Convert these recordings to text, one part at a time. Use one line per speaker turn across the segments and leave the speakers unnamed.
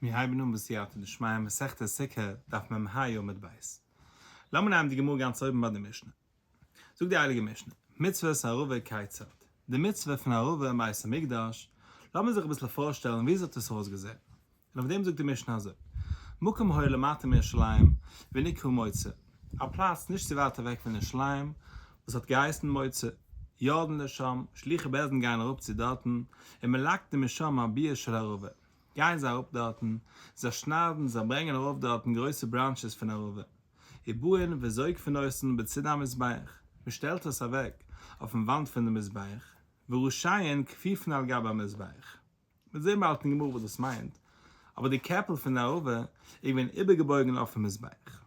מיר הייבן אן בסייעתא דשמיא מסכת סוכה דף מ ה עמוד ב'. לאמיר נעמען די גמרא גאנץ אויבן ביי די משנה. זאגט די הייליגע משנה, מצוות ערבה כיצד? די מצוה פון ערבה אין בית המקדש, לאמיר זיך אביסל פארשטעלן וויאזוי האט עס אויסגעזען. און אויף דעם זאגט די משנה אזוי, מקום היה למטה מירושלים ונקרא מוצא, א פלאץ נישט צו ווייט אוועק פון ירושלים וואס האט געהייסן מוצא, יורדין לשם, שלוחי בית דין גייען אראפ צו דארטן, ומלקטין משם אביר של ערבה, גייען זיי אראפ דארטן, זיי שניידן, זיי ברענגען ארויף דארטן גרויסע branches פון ערבה, ובאין וזוקפין אותן בצד המזבח, מען שטעלט עס אוועק אויפן וואנט פון די מזבח, וראשיהן כפופין על גבי המזבח. מ'וועט זען באלד אין גמרא וואס דאס מיינט, אבער די קעפל פון די ערבה איז געווען איבערגעבויגן אויפן מזבח.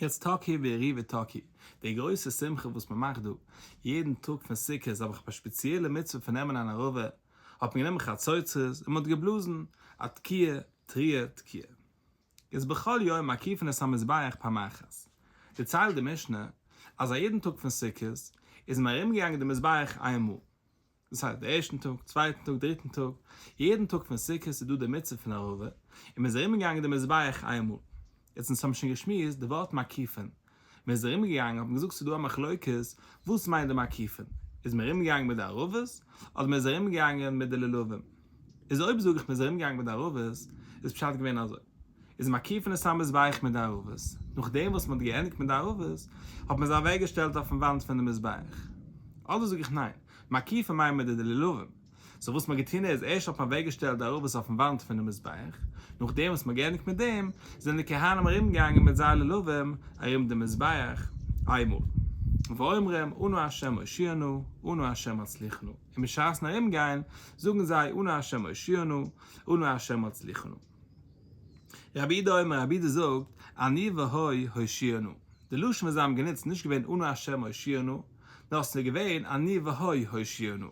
יעצט תקעו והריעו ותקעו, די גרויסע שמחה וואס מען מאכט דא יעדן טאג פון סוכות האב איך א שפעציעלע מצוה פון נעמען אן ערבה, האט מען גענומען חצוצרות און מען האט געבלאזן א תקיעה, תרועה, תקיעה. איז בכל יום מקיפין את המזבח פעם אחת. דערציילט די משנה אז א יעדן טאג פון סוכות איז מען ארומגעגאנגען די מזבח איין מאל. דאס הייסט די ערשטן טאג, צווייטן טאג, דריטן טאג, יעדן טאג פון סוכות איז דא די מצוה פון ערבה, און מען איז ארומגעגאנגען די מזבח איינמאל. יעצט אונז האבן שוין געשמועסט די ווארט מקיפין, מען איז ארומגעגאנגען האט מען געזאגט ס'איז דא א מחלוקת וואס מיינט די מקיפין, איז מען ארומגעגאנגען מיט די ערבות, אדער מען איז ארומגעגאנגען מיט די לולבים. איז אויב זאג איך מען איז ארומגעגאנגען מיט די ערבות, איז פשט געווען אזוי. איז מקיפין את המזבח מיט די ערבות, נאכדעם וואס מען האט געענדיגט מיט די ערבות, האט מען זיי אוועקגעשטעלט אויפן וואנט פון די מזבח. אדער זאג איך ניין, מקיפין מיינט מיט די לולבים. so וואס מען האט געטון איז, ערשט האט מען אוועקגעשטעלט די ערבות אויפן וואנט פון די מזבח, נאכדעם וואס מען האט געענדיגט מיט דעם, זענען די כהנים ארומגעגאנגען מיט זייער לולבים ארום די מזבח איינמאל. ואומרים, אנא ה' הושיעה נא, אנא ה' הצליחה נא. און בשעת'ן ארומגיין, זאגן זיי, אנא ה' הושיעה נא, אנא ה' הצליחה נא. רבי יהודה אומר, רבי יהודה זאגט, אני והוא הושיעה נא. די לשון וואס זיי האבן גענוצט איז נישט געווען אנא ה' הושיעה נא, נאר ס'איז געווען אני והוא הושיעה נא.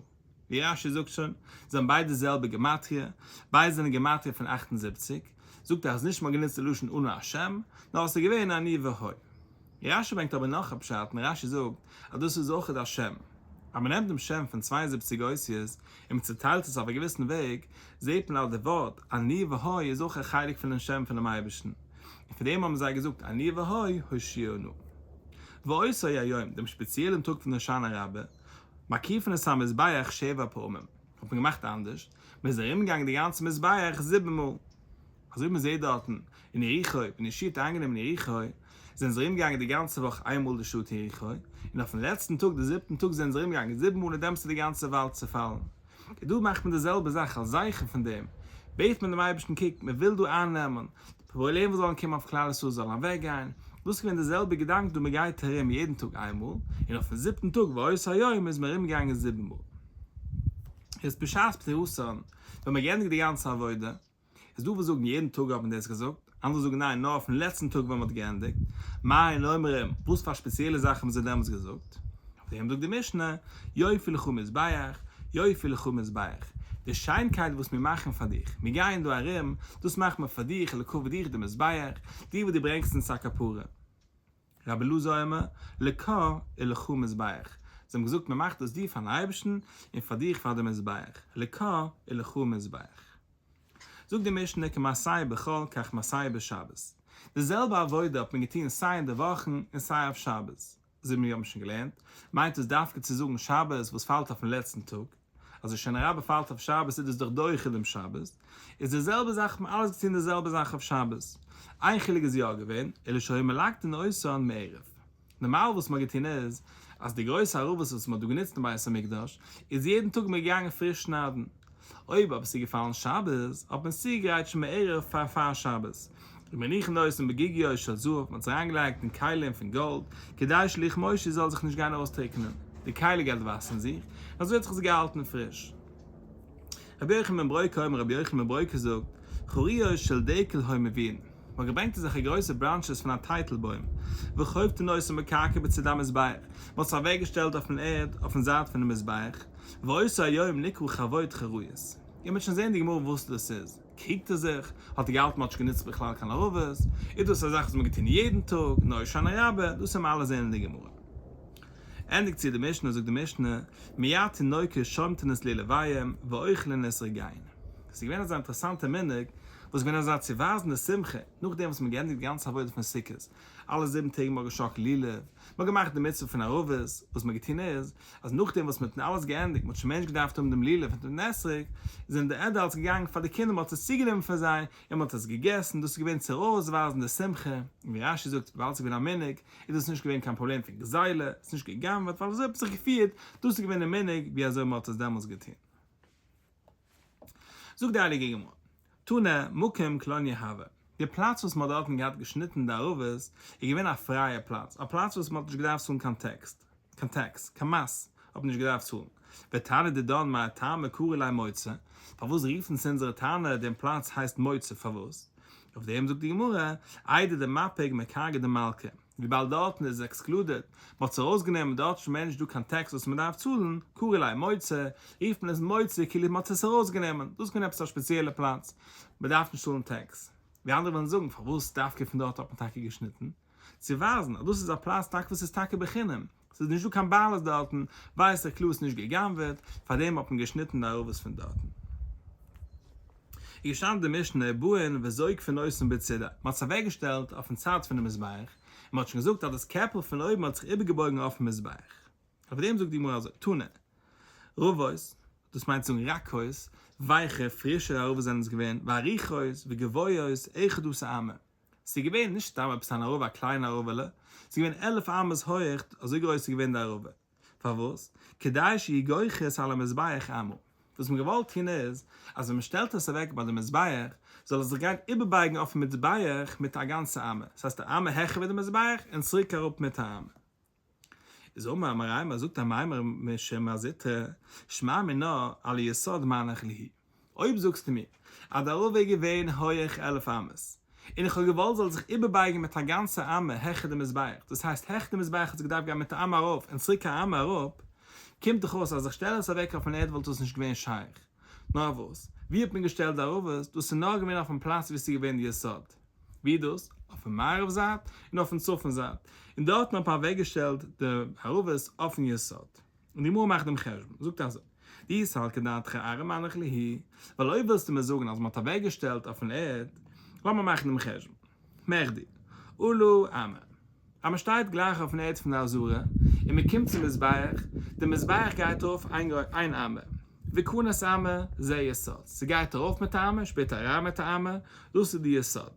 ווי רש י זאגט שוין, זיי האבן ביידע די זעלבע גמטריא, ביידע זענען גמטריא פון 78, זאגט ער אז נישט מ'האט גענוצט די לשון אנא השם, נאר עס איז געווען אני והוא. רש י ברענגט אבער נאך א פשט און רש י זאגט אז דאס איז אויך א שם. אז מ'נעמט דעם שם פון 72 אותיות און מ'צוטיילט עס אויף א געוויסן וועג, זעט מען אז די ווארט אני והוא איז אויך א חלק פונעם שם פונעם אייבערשטן. און פון דעם האבן זיי געזאגט אני והוא הושיעה נא. ואותו היום, דעם שפעציעלן טאג פון הושענא רבה, מקיפין את המזבח שבע פעמים, האט מען געמאכט אנדערש, מען איז ארומגעגאנגען די גאנצע מזבח זיבן מאל. אזוי ווי מען זעט דארטן אין יריחו, ווען יהושע האט איינגענומען יריחו, זענען זיי ארומגעגאנגען די גאנצע וואך איין מאל די שטאט יריחו, און אויפן לעצטן טאג, די זיבטן טאג, זענען זיי ארומגעגאנגען זיבן מאל און דעמאלטס איז די גאנצע וואלד צעפאלן. און דא מאכט מען די זעלבע זאך אלס זכר פון דעם, בעט מען דעם אייבערשטן קוק, מען וויל דא אייננעמען, די פראבלעם וואס זאלן קומען אויף כלל ישראל זאלן אוועק גיין, דאס איז געווען די זעלבע געדאנק דא מען גייט ארום יעדן טאג איין מאל, און אויפן זיבטן טאג ואותו היום איז מען ארום געגאנגען זיבן מאל. איז בשעת פטירתן, ווען מען געענדיגט די גאנצע עבודה, איז דא וואס זאגן יעדן טאג האט מען דאס געזאגט, אנדערע זאגן ניין נאר אויפן לעצטן טאג ווען מען האט געענדיגט, מה הן אומרים, וואס פאר שפעציעלע זאך האבן זיי דעמאלטס געזאגט? אויף דעם זאגט די משנה, יופי לך מזבח, יופי לך מזבח, די שיינקייט וואס מיר מאכן פאר דיך, מיר גייען דא ארום, דאס מאכט מען פאר דיך, לכבוד דיך די מזבח, דיר וואס דו ברענגסט אונז א כפרה. רבי אלעזר אומר, לך ולך מזבח, זיי האבן געזאגט מען מאכט דאס דיר פארן אייבערשטן און פאר דיך פאר די מזבח, לך ולך מזבח. זאגט די משנה כמעשהו בחול כך מעשהו בשבת, די זעלבע עבודה האט מען געטון סיי אין די וואכן און סיי אויף שבת, אזוי ווי מיר האבן שוין געלערנט, מיינט דאס דווקא צו זאגן שבת וואס פאלט אויפן לעצטן טאג, אז הושענא רבה פאלט אויף שבת איז דאס דאך דוחה דעם שבת, איז די זעלבע זאך האט מען אלעס געטון די זעלבע זאך אויף שבת, איין חילוק איז יא געווען, אלא שהיו מלקטין אותן מערב. נארמאל וואס מ'האט געטון איז, אז די גרויסע ערבות וואס מ'האט דא גענוצט אין בית המקדש, איז יעדן טאג מען געגאנגען פריש שניידן. אויב אבער ס'איז געפאלן שבת, האט מען עס צוגעגרייט שוין מערב פאר פאר שבת. ומניחין אותן בגיגיות של זהב, מ'האט עס אריינגעלייגט אין כלים פון גאלד, כדי שלא יכמושו זאל זיך נישט גיין אויסטריקענען, די כלי גייט וואסערן זיך, און אזוי האט זיך עס געהאלטן פריש. רבי יוחנן בן ברוקה אומר, רבי יוחנן בן ברוקה זאגט, חריות של דקל היו מביאין, מ'האט געברענגט אזעלכע גרויסע branches פון א טייטל בוים, וחובטין אותן בקרקע בצד המזבח, מ'האט עס אוועקגעשטעלט אויפן ערד אויפן זייט פונעם מזבח, ואותו היום נקרא חבוט חריות. איר וועט שוין זען די גמרא וואס דאס איז. קריגט ער זיך? האט ער געהאלטן מ'האט נישט גענוצט בכלל קיין ערבות? איז דאס א זאך וואס מ'האט געטון יעדן טאג, נאר הושענא רבה? דאס וועלן מיר אלע זען אין די גמרא. ענדיגט צו די משנה, זאגט די משנה, מיד תינוקות שומטין את לולביהם ואוכלין אתרוגיהן. ס'איז געווען אזא אינטערעסאנטע מנהג, וואס איז געווען אזא צו ווייזן די שמחה, נאכדעם וואס מ'האט געענדיגט די גאנצע עבודה פון סוכות, אלע זיבן טעג מ'האט געשאקלט לולב, מ'האט געמאכט די מצוה פון ערבות, וואס מ'האט געטון איז, אז נאכדעם וואס מ'האט אלעס געענדיגט, מ'האט שוין מער נישט געדארפט האבן דעם לולב און דעם אתרוג, זענען די adults געגאנגען פאר די קינדער, מ'האט עס צוגענומען פון זיי, און מ'האט עס געגעסן, דאס איז געווען צו ארויסווייזן די שמחה, און ווי רש"י זאגט, וויבאלד ס'איז געווען א מנהג, איז דאס נישט געווען קיין פראבלעם פון גזילה, ס'איז נישט גע'גנב'עט, ווייל אזוי האט מען זיך געפירט, דאס איז געווען די מנהג ווי אזוי מ'האט עס דעמאלטס געטון. זאגט די הייליגע גמרא, תנא, מקום קלוניא הוה, די פלאץ וואס מ'האט דארטן געהאט געשניטן די ערבות איז געווען א פרייע פלאץ, א פלאץ וואס מ'האט נישט געדארפט צאלן קיין tax, קיין tax, קיין מס האט מען נישט געדארפט צאלן. ותנא דידן מאי טעמא קרי ליה מוצא, פארוואס רופן צו אונזערע תנא דעם פלאץ הייסט מוצא פארוואס? אויף דעם זאגט די גמרא, איידי דמפיק מכרגא דמלכא, וויבאלד דארטן איז excluded, מען האט עס ארויסגענומען, דארט איז שוין מער נישט דא קיין tax וואס מען דארף צאלן, קרי ליה מוצא, רופט מען עס מוצא כאילו מען האט עס ארויסגענומען, דאס איז געווען עפעס א שפעציעלע פלאץ, מען דארף נישט צאלן tax. ווי אנדערע וועלן זאגן, פארוואס דווקא פון דארט האט מען טאקע געשניטן? צו ווייזן אז דאס איז א פלאץ טאקע וואס איז טאקע בחינם, ס'איז נישט דא קיין בעלות דארטן, ווייס איך קלאר ס'איז נישט גע'גנב'עט, פארדעם האט מען געשניטן די ערבות פון דארטן. איז געשטאנען די משנה באין וזוקפין אותן בצידה, מ'האט עס אוועקגעשטעלט אויפן צד פונעם מזבח, און מ'האט שוין געזאגט אז דאס קעפל פון אויבן האט זיך איבערגעבויגן אויפן מזבח. אויף דעם זאגט די גמרא אזוי, תנא, רבות, דאס מיינט צו זאגן רכות, ווייכע, פרישע ערבות זענען עס געווען, וארוכות, וגבוהות, אחד עשר אמה. ס'איז געווען נישט סתם עפעס אן ערבה, א קליינע ערבה'לע, ס'איז געווען 11 אמות הויך, אזוי גרויס איז געווען די ערבה. פארוואס? כדי שיהא גוחת על המזבח אמה. וואס מ'האט געוואלט טון איז, אז ווען מ'שטעלט עס אוועק ביי די מזבח, זאל עס זיך גיין איבערבייגן אויפן מזבח מיט א גאנצע אמה, ס'הייסט א אמה העכער ווי די מזבח און צוריק אראפ מיט א אמה. איז אמר אמימר, זאגט אמימר משום מר זוטרא, שמע מינה על היסוד מנח להו. אויב זאגסטו מיר אז די ערבה איז געווען הויעך 11 אמות, און איך האב געוואלט זאל זיך איבערבייגן מיט א גאנצע אמה העכער די מזבח, דאס הייסט העכער די מזבח האט זיך געדארפט גיין מיט א אמה ארויף און צוריק א אמה אראפ, קומט דאך אויס אז איך שטעל עס אוועק אויפן ערד וואלט דאס נישט געווען שייך. נאר וואס, ווי האט מען געשטעלט די ערבות? דאס איז נאר געווען אויפן פלאץ וואו עס איז געווען די יסוד. ווי איז דאס? אויפן מערב זייט און אויפן צפון זייט, און דארטן האט מען אוועקגעשטעלט די ערבות אויפן יסוד. און די גמרא מאכט דעם חשבון, זאגט אזוי, דאי סלקא דעתך אארעא מנח להו, ווייל אויב ווילסטו מיר זאגן אז מען האט אוועקגעשטעלט אויפן ערד, לאמיר מאכן דעם חשבון, מכדי עלה אמה, אז מען שטייט גלייך אויפן ערד פון די עזרה, און מען קומט צום מזבח, די מזבח גייט ארויף איין אמה, וכנס אמה זה יסוד, ס'גייט ארויף מיט א אמה, שפעטער אריין מיט א אמה, דאס איז די יסוד.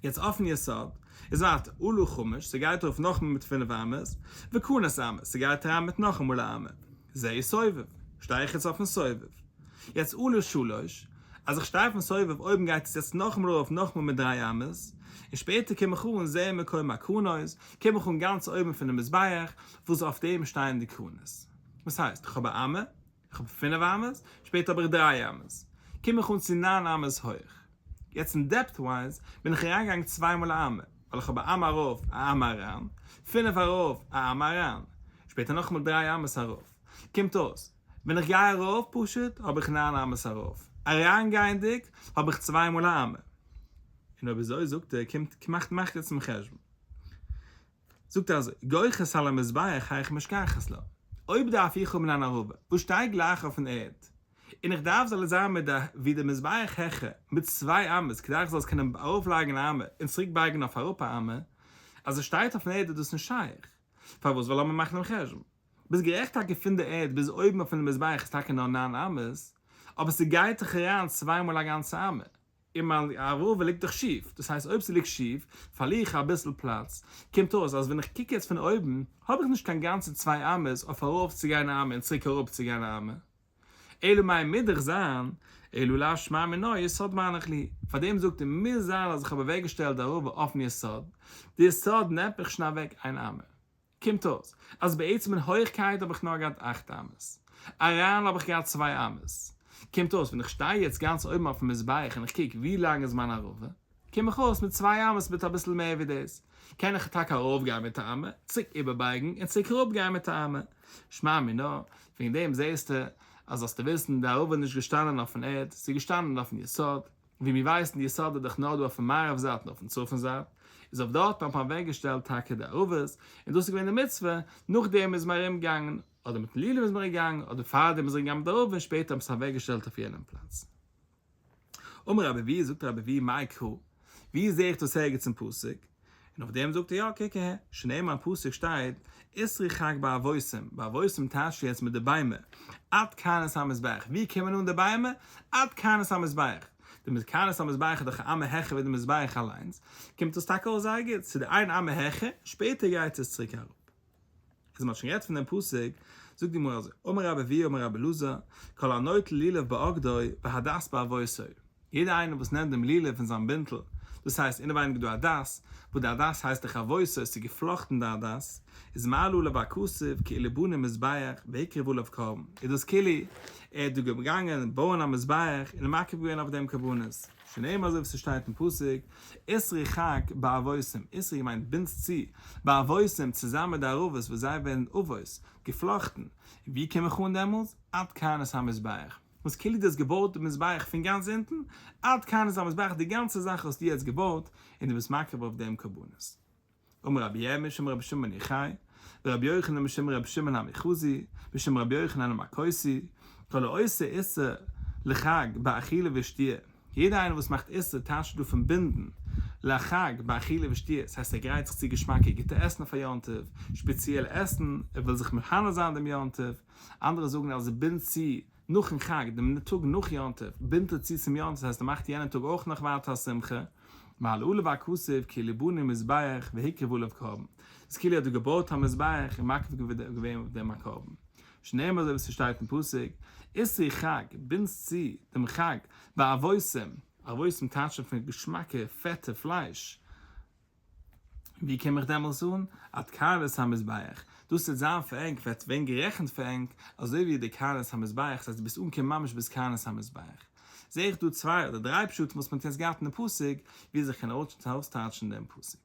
יעצט אויפן יסוד איז ווייטער עלה חמש, ס'גייט ארויף נאכאמאל מיט פינף אמות, וכנס אמה, ס'גייט אריין מיט נאכאמאל א אמה, זה סובב, שטיי איך יעצט אויפן סובב. יעצט עלה שלש, אז איך שטיי אויפן סובב אויבן גייט עס יעצט נאכאמאל ארויף נאכאמאל מיט דריי אמות, און שפעטער קום איך אן זה מקום הקרנות, קום איך אן גאנץ אויבן פונעם מזבח, וואס אויף דעם שטייען די קרנות. וואס הייסט, איך האב א אמה, איך האב פינף אמות, שפעטער האב איך דריי אמות, קום איך אן צו ניין אמות הויך. יעצט אין depth wise בין איך אריינגעגאנגען צוויי מאל א אמה, ווייל איך האב א אמה ארויף, א אמה אריין, פינף ארויף, א אמה אריין, שפעטער נאכאמאל דריי אמות ארויף. קומט אויס, ווען איך גיי ארויף פשוט האב איך ניין אמות ארויף, אריינגייענדיג האב איך צוויי מאל א אמה. און אויב אזוי זאגט ער, קומט, מאכט מאכט יעצט דעם חשבון. זאגט ער אזוי, גוחת על המזבח היכי משכחת לה, אויב דארף איך האבן אן ערבה וואס שטייט גלייך אויפן ערד, און איך דארף זאל עס זיין מיט די ווי די מזבח העכער מיט צוויי אמות כדי איך זאל עס קענען ארויפלייגן א אמה און צוריק בייגן אויף אראפ א אמה, אז עס שטייט אויפן ערד איז דאס נישט שייך. פארוואס? ווייל לאמיר מאכן דעם חשבון. ביסט גערעכט טאקע פון די ערד ביז אויבן אויפן מזבח איז טאקע נאר ניין אמות, אבער ס'גייט דאך אריין צוויי מאל א גאנצע אמה. און מיין ערבה ליגט דאך שיף, דאס הייסט אויב ס'ליגט שיף פארליר איך אביסל פלאץ, קומט אויס אז ווען איך קוק יעצט פון אויבן האב איך נישט קיין גאנצע צוויי אמות אויף ארויף צו גיין א אמה און צוריק אראפ צו גיין א אמה. אלא מאי מוז דאך זיין, אלא לאו שמע מינה יסוד מנח להו, פארדעם זאגט ער מוז זיין אז איך האב אוועקגעשטעלט די ערבה אויפן יסוד, די יסוד נעמט מיך שוין אוועק איין אמה. קומט אויס אז בעצם אין הויכקייט האב איך נאר געהאט אכט אמות, אריין האב איך געהאט צוויי אמות, קומט אויס ווען איך שטיי יעצט גאנץ אויבן אויפן מזבח און איך קוק ווי לאנג איז מיין ערבה, קום איך אויס מיט צוויי אמות מיט אביסל מער ווי דאס, קען איך טאקע ארויפגיין מיט א אמה, צוריק איבערבייגן און צוריק אראפגיין מיט א אמה, שמע מינה, וועגן דעם זעסטו אז זאלסטו וויסן די ערבה איז נישט געשטאנען אויפן ערד, ס'איז געשטאנען אויפן יסוד. ווי מיר ווייסן די יסוד איז דאך נאר דא אויפן מערב זייט און אויפן צפון זייט, איז אויף דארטן האט מען אוועק געשטעלט טאקע די ערבות, און דאס איז געווען די מצוה, נאכדעם איז מען ארום געגאנגען, אדער מיטן לולב איז מען געגאנגען, אדער פארדעם איז מען געגאנגען מיט די ערבה און שפעטער האט מען עס אוועק געשטעלט אויף יענעם פלאץ. אמר רבי אבהו, זאגט רבי אבהו, מאי קרא, ווי זעה איך דאס ערגעץ אין פסוק? און אויף דעם זאגט ער יא, קוק אהער, שנאמר אין פסוק שטייט, אסרו חג בעבותים, בעבותים טייטשט יעצט מיט די ביימער, עד קרנות המזבח, ווי קומען אן די ביימער? עד קרנות המזבח, די קרנות המזבח איז דאך א אמה העכער ווי די מזבח אליינס, קומט עס טאקע אויס זייער גוט, ס'איז די איין אמה העכער, שפעטער גייט עס צוריק אראפ. אז מ'האט שוין גערעדט פון דעם פסוק, זאגט די גמרא אזוי, אמר רבי אבהו אמר רבי אלעזר, כל הנוטל לולב באגדו והדס בעבותו, יעדער איינער וואס נעמט דעם לולב פון זיין בינטל, דאס הייסט אינעווייניג איז דא הדס, וואס די הדס הייסט דאך עבותו, עס איז געפלאכטן די הדס, איז מעלה עליו הכתוב כאילו בנה מזבח והקריב עליו קרבן, איז דאס כאילו ער האט דא געגאנגען בויען א מזבח און מקריב געווען אויף דעם קרבנות. שנאמר אזוי ווי ס'שטייט אין פסוק, אסרו חג בעבותים, אסרו מיינט בינדסט צו, בעבותים צוזאמען מיט די ערבות וואס זיי ווערן עבות, געפלאכטן, און ווי קום איך אן דעמאלס? עד קרנות המזבח, וואס כאילו דו האסט געבויט די מזבח פון גאנץ אונטן, עד קרנות המזבח, די גאנצע זאך האסטו יעצט געבויט, און דו ביסט מקריב אויף דעם קרבנות. אמר רבי ירמי' משום רבי שמעון בן יוחאי, ורבי יוחנן משום רבי שמעון המחוזי, משום רבי יוחנן המכותי, כל העושה איסור לחג באכילה ושתיה, יעדער איינער וואס מאכט איסור טייטשט דא פון בינדן, לחג באכילה ושתיה, ס'הייסט ער גרייט זיך צו געשמאקע גוטע עסן פאר יום טוב, שפעציעל עסן, ער וויל זיך מהנה זיין דעם יום טוב, אנדערע זאגן אז ער בינדט צו נאכן חג, דעם טאג נאך יום טוב, בינדט ער צו צום יום טוב, ס'הייסט ער מאכט יענעם טאג אויך נאך ווייטער א שמחה. מעלה עליו הכתוב כאילו בנה מזבח והקריב עליו קרבן, דאס כאילו ער האט דא געבויט א מזבח און מקריב געווען אויף דעם א קרבן, שנאמר אזוי ווי ס'שטייט אין פסוק, אסרו חג, בינדסט צו דעם חג בעבותים, עבותים טייטשן פון געשמאקע פעטע פלייש, ווי קום איך דעמאלס אן? עד קרנות המזבח, דאס וועט זיין פאר ענק, וועט ווערן גערעכנט פאר ענק, אזוי ווי די קרנות המזבח, ס'הייסט דו ביסט אנגעקומען ממש ביז קרנות המזבח. זעה איך דא צוויי אדער דריי פשטים וואס מען האט יעצט געהאט אין די פסוק, ווי אזוי איך קען אויסטייטשן דעם פסוק.